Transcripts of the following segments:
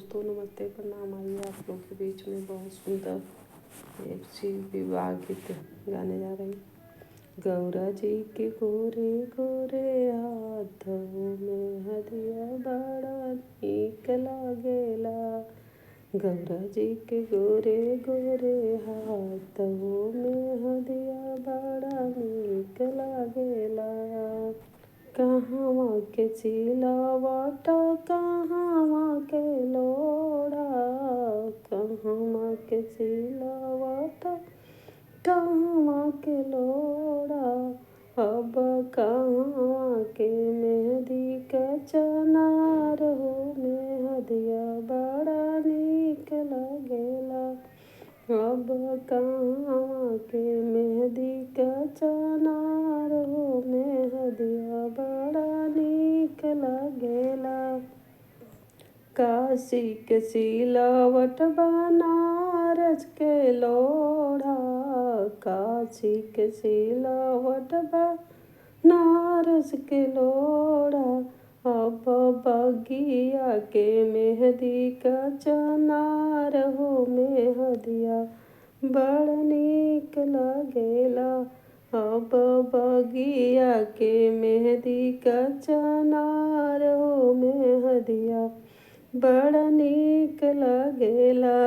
दोस्तों, नमस्ते, प्रणाम। आइए आप लोग के बीच में बहुत सुंदर एक शिव विवाह गीत गाने जा रही। गौरा जी के गोरे गोरे हाथों में हदिया बड़ा नीक लागेला। गौरा जी के गोरे गोरे हाथों में हदिया बड़ा नीक लागेला। कहवा के सिलावट, कहवा के लोढ़ा, कहवा के सिलावट, कहवा के लोढ़ा, अब कहवा के मेहंदी के चनार हो, मेहदिया बड़ा नीक लागेला। अब कहवा के मेहंदी के चनार हो, मेहदिया बड़ा नीक लागेला। काशी के सिलावट, बनारस के लोढ़ा, काशी के सिलावट, बनारस के लोढ़ा, अब बगिया के मेहंदी का चनार हो, मेहदिया बड़ा नीक लागेला। अब बगिया के मेहंदी का चनार हो, मेहदिया बड़ा नीक लागेला।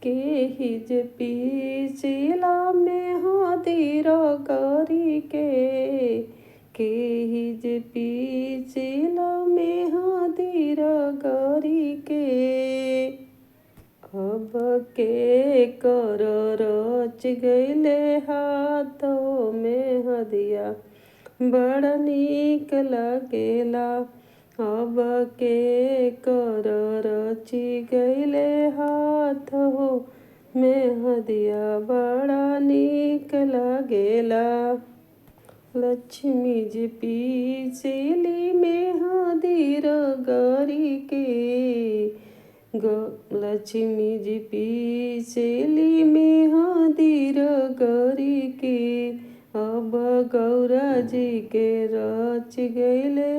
के जे पीसिला मेहदी रगरी के जे पीसिला मेहदी रगरी के, अब के कर रच गईले हाथ मेहदिया बड़ा नीक लागेला। अब के कर रची गईले हाथ हो, मेहदिया बड़ा नीक लागेला। लक्ष्मी जी पीसेली मेहदी रगरी के, लक्ष्मी जी पीसेली मेहदी रगरी के, अब गौरा जी के रच गईले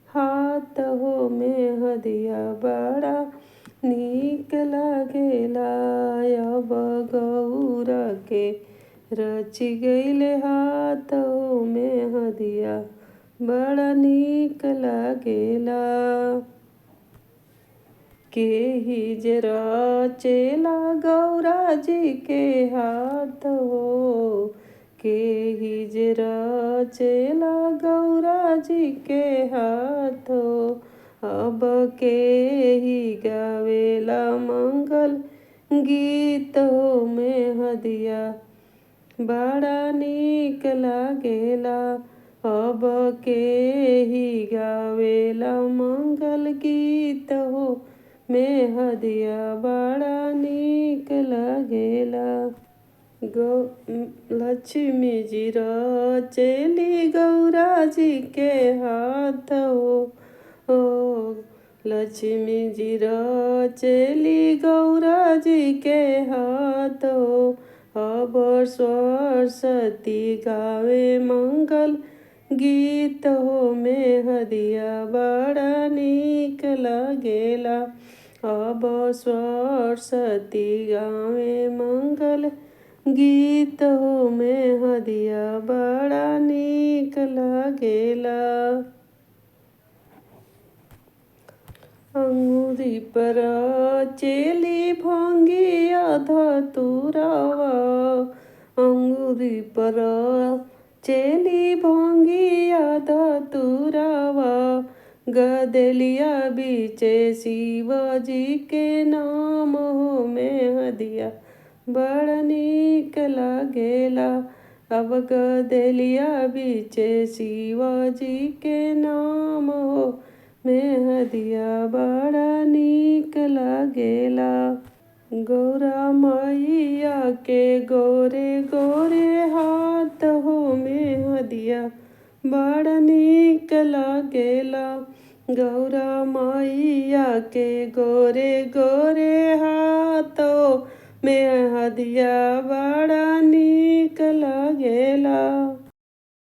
हाथ हो, मेहदिया बड़ा नीक लागेला। अब गौरा के रच गईले हाथ हो, मेहदिया बड़ा नीक लागेला। के ही जे रचेला गौरा जी के हाथ हो, के ही जे रचेला गौरा जी के हाथ हो, अब के ही गावेला मंगल गीत हो, मेहदिया बड़ा नीक लागेला। अब के ही गावेला मंगल गीत हो, मेहदिया बड़ा नीक लागेला। गौ लक्ष्मी जी रचेली गौरा जी के हाथ हो, ओ लक्ष्मी जी रचेली गौरा जी के हाथ हो, अब सरस्वती गावे मंगल गीत हो, मेहदिया बड़ा नीक लागेला। अब सरस्वती गावे मंगल गीत हो, मेहदिया बड़ा नीक लागेला। अंगूरी पर चेली भंगिया धतुरवा, अंगूरी पर चेली भंगिया धतुरवा, गदलिया बीचे शिव जी के नाम हो, मेहदिया बड़ा नीक लागेला। अब गदलिया बीचे शिव जी के नाम हो, मेहदिया बड़ा नीक लागेला। गौरा मैया के गोरे गोरे हाथ हो, मेहदिया बड़ा नीक लागेला। गौरा मैया के गोरे गोरे हाथ हो, मेहदिया बड़ा नीक लागेला।